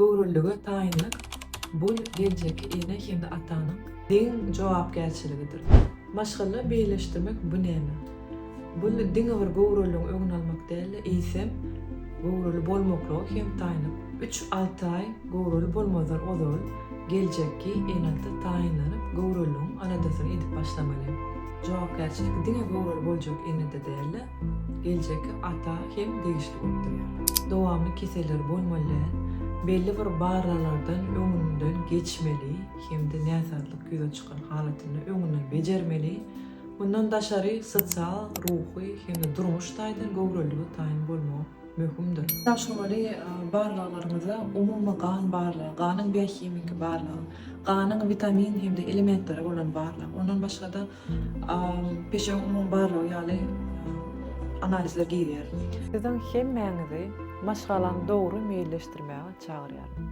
Göwrelilige taýynlyk bu geljekki ene hem-de atanyň deň jogapkärçiligidir. Maşgala birleşdirmek bu näme? Bu diňe bir göwreliligiň öňüni almak däl-de, eýsem, göwreli bolmaklyga hem taýynlyk. Üç-alty aý göwreli bolmazdan ozal geljekki ene-ata taýynlanyp, göwreliligiň aladasyny edip başlamaly. Jogapkärçilik diňe göwreli boljak enede däl-de, geljekki ata hem degişli bolup durýar. Dowamly keseller bolmaly däl, belli bir barlaglardan öňünden geçmeli hem-de näsazlyk ýüze çykan halatynda öňünden bejermeli. Mundan daşary sosial, ruhy hem-de durmuş taýdan göwrelilige taýyn bolmagy möhümdir. Tabşyrmaly barlaglaryňyza umumy gan barlagy, ganyň biohimiki barlagy, ganyň witamin hem-de elementlere bolan barlagy, ondan başga-da peşewiň umumy barlagy ýaly analizler girýär. Siziň hemmäňizi maşgalany dogry meýilleşdirmäge çagyrýaryn.